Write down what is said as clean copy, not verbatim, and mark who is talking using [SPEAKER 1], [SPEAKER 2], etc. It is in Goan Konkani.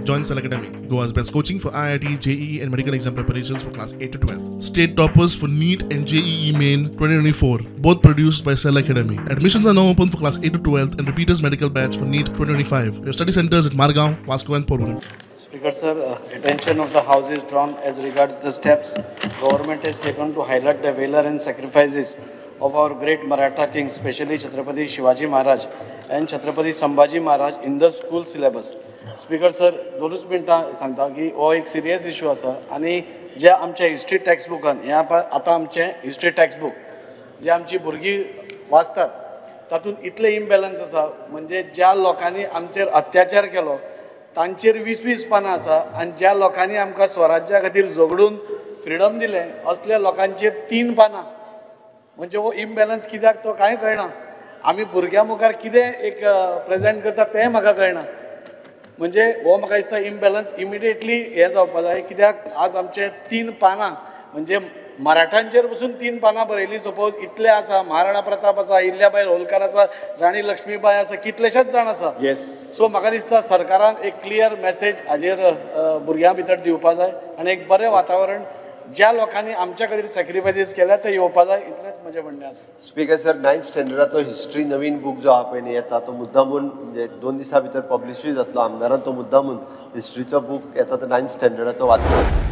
[SPEAKER 1] Join Cell Academy, Goa's best coaching for IIT, JEE and medical exam preparations for class 8 to 12. State toppers for NEET and JEE Main 2024, both produced by Cell Academy. Admissions are now open for class 8 to 12 and repeaters medical batch for NEET 2025. We have study centers at Margao, Vasco and Porvorim.
[SPEAKER 2] Speaker sir, attention of the House is drawn as regards the steps government has taken to highlight the valor and sacrifices of our great Maratha kings, especially Chhatrapati Shivaji Maharaj and Chhatrapati Sambhaji Maharaj in the school syllabus. Speaker sir, दोनूच मिनटां सांगता की हो एक सिरियस इशू आसा आनी जे आमच्या हिस्ट्री टेक्स्ट बुकान हें आतां आमचें हिस्ट्री टेक्स्ट बुक जे आमची भुरगीं वाचतात तातूंत इतलें इम्बॅलन्स आसा, म्हणजे ज्या लोकांनी आमचेर अत्याचार केलो तांचेर 20-20 पानां आसा आनी ज्या लोकांनी आमकां स्वराज्या खातीर झगडून फ्रिडम दिलें असल्या लोकांचेर 3 पानां. म्हणजे हो इम्बॅलन्स कित्याक तो कांय कळना. आमी भुरग्यां मुखार कितें एक प्रेजेंट करता तें म्हाका कळना. म्हणजे हो म्हाका दिसता इम्बॅलन्स इमिडिएटली हें जावपा जाय, कित्याक आज आमचे 3 पानां म्हणजे मराठांचेर पसून 3 पानां बरयलीं सपोज इतले आसा, महाराणा प्रताप आसा, अहिल्याबाई होलकर आसा, राणी लक्ष्मीबाई आसा, कितलेशेच जाण आसा.
[SPEAKER 3] येस.
[SPEAKER 2] सो म्हाका दिसता सरकारान एक क्लियर मॅसेज हाजेर भुरग्यां भितर दिवपा जाय आनी एक बरें वातावरण ज्या लोकांनी आमच्या खातीर सॅक्रिफायसीस केल्या ते येवपा जाय, इतलेंच म्हजें म्हणणें आसा.
[SPEAKER 4] स्पीकर सर, 9th स्टँडर्डाचो हिस्ट्री नवीन बूक जो आहा पळय येता तो मुद्दामून म्हणजे 2 दिसां भितर पब्लिशूय जातलो. आमदारान तो मुद्दामून हिस्ट्रीचो बूक येता तो 9th स्टँडर्डाचो वाचचो.